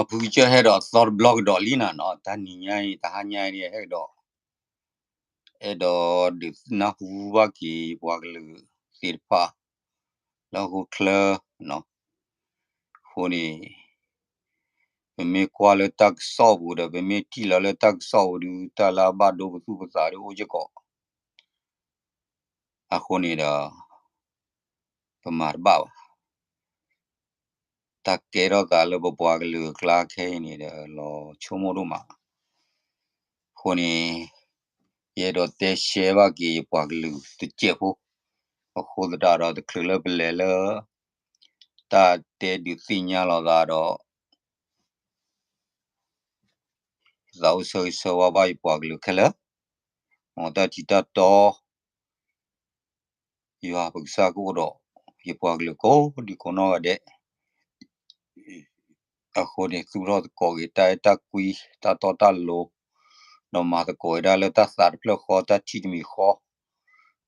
ဖုကစၢၢ်ဟဲဒီးသီတဘျီကဒီးလံနၤနီၤ, တၢ်နံၤညါအံၤ တဟါညါအံၤန့ၣ် ဟဲကဒီး အဲၣ်ဒိးဒုးနၢ်ဟူဘၣ်က့ၤယပှၤကလုာ်သ့ၣ်တဖၣ် လၢဟီၣ်ခိၣ်ချၢနီၤ. အဃိန့ၣ် ပမ့ၢ်ကွၢ်လၢတၢ်ကစီၣ်ပူၤဒီး ပမ့ၢ်ထံၣ်လီၤလၢတၢ်ကစီၣ်ပူၤဒုး တၢ်လၢအဘၣ်ဒိပသူၣ်ပသးဒုးအိၣ်စ့ၢ်ကီး. အဃိန့ၣ်ဒီး ပမၤတဘၣ်ဘၣ်. တၢ်ကဲထီၣ်သးလၢပပှၤကလုာ်အကျါခဲအံၤန့ၣ်ဒီး လီၤဆိကမိၣ်ဒိၣ်မး. အဃိန့ၣ် ယအဲၣ်ဒိးတဲရှဲဘၣ်က့ၤယပှၤကလုာ်တစဲးဖိ, အဃိသတးဒီး တချုးလၢပလဲၤလၢ တၢ်တဲဒုးသ့ၣ်ညါလိာ်သးဒီး သးအိၣ်ဆၢဂ့ၤဆၢဝါဘၣ်ယပှၤကလုာ်ခဲလၢာ်, မ်တၢ်ထံးတၢ်တီ ယွၤပကစၢ်ကအိၣ်ဒီး ယပှၤကလုာ်ကိးဒံးကိးနီၢ်ဂၤဒဲး. အဃိန့ၣ် သူၣ်ထီၣ်သကိးက့ၤတၢ်အဲၣ်တၢ်ကွံ တၢ်တီတၢ်လိၤ, ဒီးမၤသကိးဝဲဒၣ်လၢတၢ်သးတဖျၢၣ်ဃီ တၢ်ထံၣ်တမံၤဃီ,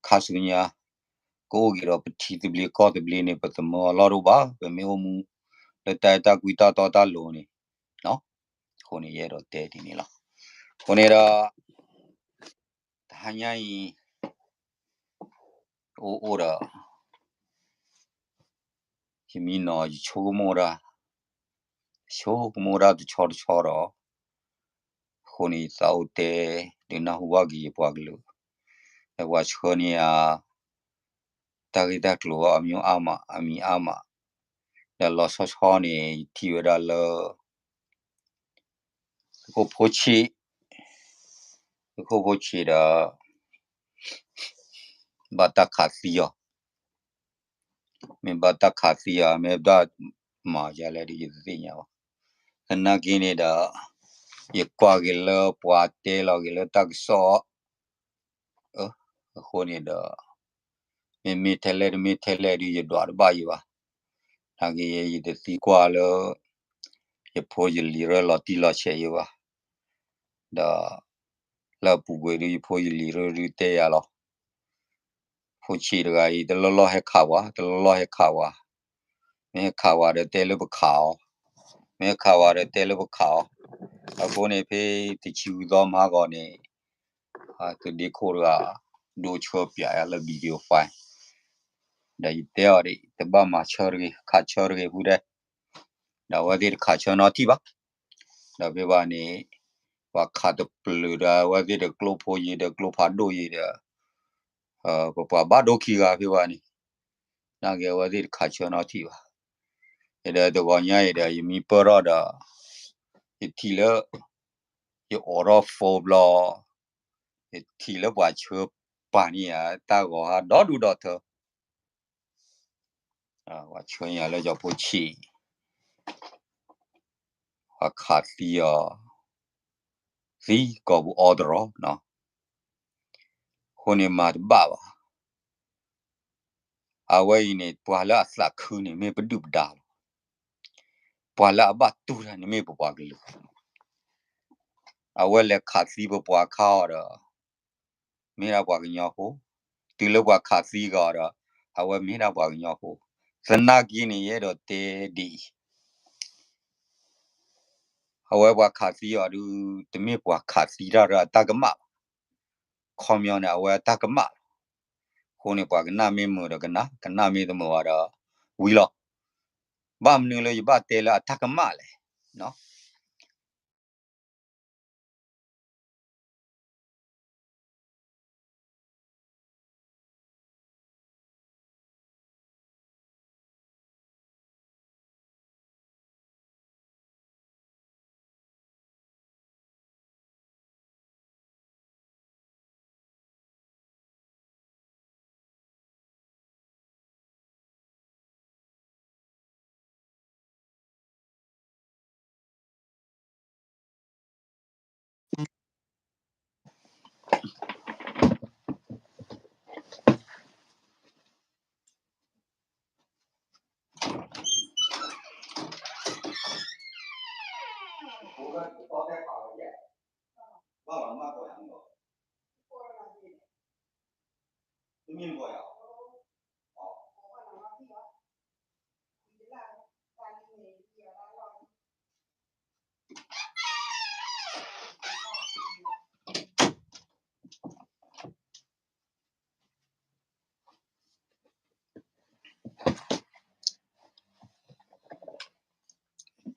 ခါဆူညါ ကအိၣ်က့ၤဒီးပထံသဘျ့ကီၢ်သဘျ့န့ၣ် ပသမၢအလီၢ်တအိၣ်ဘၣ်, ပမ့ၢ်အိၣ်မူ လၢတၢ်အဲၣ်တၢ်ကွံတၢ်တီတၢ်လိၤန့ၣ်, အဃိန့ၣ် ယအဲၣ်ဒိးတဲဒ်န့ၣ်လီၤ. အဃိန့ၣ်ဒီး တဟါညါအံၤ အိၣ်အိၣ်ဒီး ယမံနီၤ ယဆိကမိၣ်ဒၣ်, ဆိကမိၣ်ဒၣ်တဆီတဆီဒီး, အဃိန့ၣ် ယသးအိၣ်တဲ ဒုးနၢ်ဟူဘၣ်က့ၤယပှၤကလုာ်, ဒီးပှၤဆှၢန့ၢ်ယၤ တၢ်ဂ့ၢ်တၢ်ကျိၤအမံၤအါမး အမံၤအါမး, ဒီးလီၤဆီဆီန့ၣ် ယထံၣ်ဝဲဒၣ်လၢ သုးခိၣ်ဖိဆံး, သုးခိၣ်ဖိဆံးဒီး ဘၣ်တၢ်ခးသံအီၤ, မ့ၢ်ဘၣ်တၢ်ခးသံအီၤ မ့ၢ်ဘၣ်မၤယၤလဲၣ်ဒီးယတသ့ၣ်ညါဘၣ်. သနာ်က့န့ၣ်ဒီး ယကွၢ်က့ၤလၢပှၤတဲလီၤက့ၤလၢတၢ်ကစီၣ် အဃိန့ၣ်ဒီး မ့မ့ၢ်ထဲလဲၣ်တမ့ၢ်ထဲလဲၣ်ဒုး ယဒွးတဘၣ်ယံၤဘၣ်. သနာ်က့ ယတသံကွၢ်လၢ ယဖိယလံၤရၢလီၤတံၢ်လီၤဆဲးယံၤဘၣ်. ဒီး လၢအပူၤကွံာ်ဒုး ယဖိယလံၤရၢဒုးတဲယၤလီၤ. ဖိဆံးတဂၤအံၤ တလီၢ်လီၢ်ဟဲခးဝဲ, တလီၢ်လီၢ်ဟဲခးဝဲ, မ့ၢ်ဟဲခးဝဲဒီးတဲလၢပခးအီၤ, မ့ၢ်ဟဲခးဝဲဒီးတဲလၢပခးအီၤ. အဃိန့ၣ် ဖဲတဆံဃုသီမဟါဂီၤန့ၣ် သုးဒ့ခိၣ်တဂၤ ဒိဆှၢပၠးယၤလၢ video file ဒီးယတဲအီၤဒ်အံၤ တဘၣ်မၤဆၢတဂ့ၤ ခးဆၢတဂ့ၤဖုတဲ, ဒီးအဝဲသ့ၣ်တခးဆၢနီတထံၣ်ဘၣ်. ဒီးဖဲဘၣ်န့ၣ် ပှၤခးတပျုာ်ဒီးအဝဲသ့ၣ်ဒီးကျိဖိယံၤဒီးကျိဖးဒိၣ်ယံၤဒီး ပပှၤဘၣ်ဒိခံဂၤဖဲဘၣ်န့ၣ်, သနာ်က့အဝဲသ့ၣ်တခးဆၢနီတထံၣ်ဘၣ်. ဒီးတဂီၤညါအံၤဒီး ယမံပၢၢ်ထီၣ်ဒီး ယထံၣ်လၢ ယအိးထီၣ် phone ဘျီ ယထံၣ်လၢပှၤဆှၢပာ်န့ၢ်ယၤ တၢ်ဂီၤဟါဒီဒူၣ်ဒီထၢ ပှၤဆှၢန့ၢ်ယၤလၢကၠီဖိဆံး ပှၤခးသံအီၤ သံကိာ်ပူၤအီတရီနီၤ. အဃိန့ၣ်မၤတဘၣ်ဘၣ်. အဝဲအံၤန့ၣ် ပှၤလၢအသးခုန့ၣ် မ့ၢ်ပဒုၣ်ပဒါလီၤ. ပှၤလၢအဘၣ်တူၢ်တၢ်န့ၣ်မ့ၢ်ပပှၤကလုာ် အဝဲလဲၤခးသံပပှၤခါအီၤဒီး မ့ၢ်ဒၣ်ပှၤကညီဖိ, တုၤလၢပှၤခးသံက့ၤအီၤဒီး အဝဲမ့ၢ်ဒၣ်ပှၤကညီဖိ. သနာ်က့န့ၣ် ယအဲၣ်ဒိးတဲဒ်အံၤ, အဝဲပှၤခးသံအီၤဒုး တမ့ၢ်ပှၤခးသံတၢ်ဒီးအတၢ်ကမၣ်ဘၣ်. ခီပညီန့ၣ် အဝဲအတၢ်ကမၣ်လီၤ. အဃိန့ၣ် ပှၤကနၣ်မ့ၢ်မုာ်ဒီးကနၣ်, ကနၣ်မ့ၢ်တမုာ်ဘၣ်ဒီး ဝံၤလီၤ. ဘၣ်မနုၤလၢယဘၣ်တဲလၢအတၢ်ကမၣ်လဲၣ်.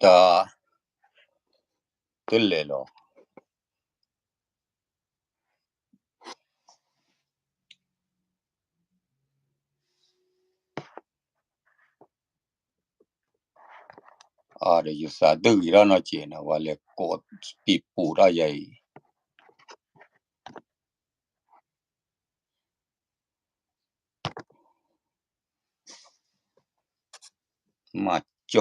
တၢ် တလဲၤလီၤ. အဒီးယသးဒုးဂ့ၤထီၣ်နီၢ်ကဲးန့ၣ် ပှၤလဲၤကိးပံာ်ပူၤထီၣ်ယၤအံၤ မၤကၠီ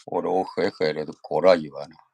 အိၣ်ဒီးအိၣ်ဃဲဃဲဒီးတကိးထီၣ်ယံၤဘၣ်နီၤ.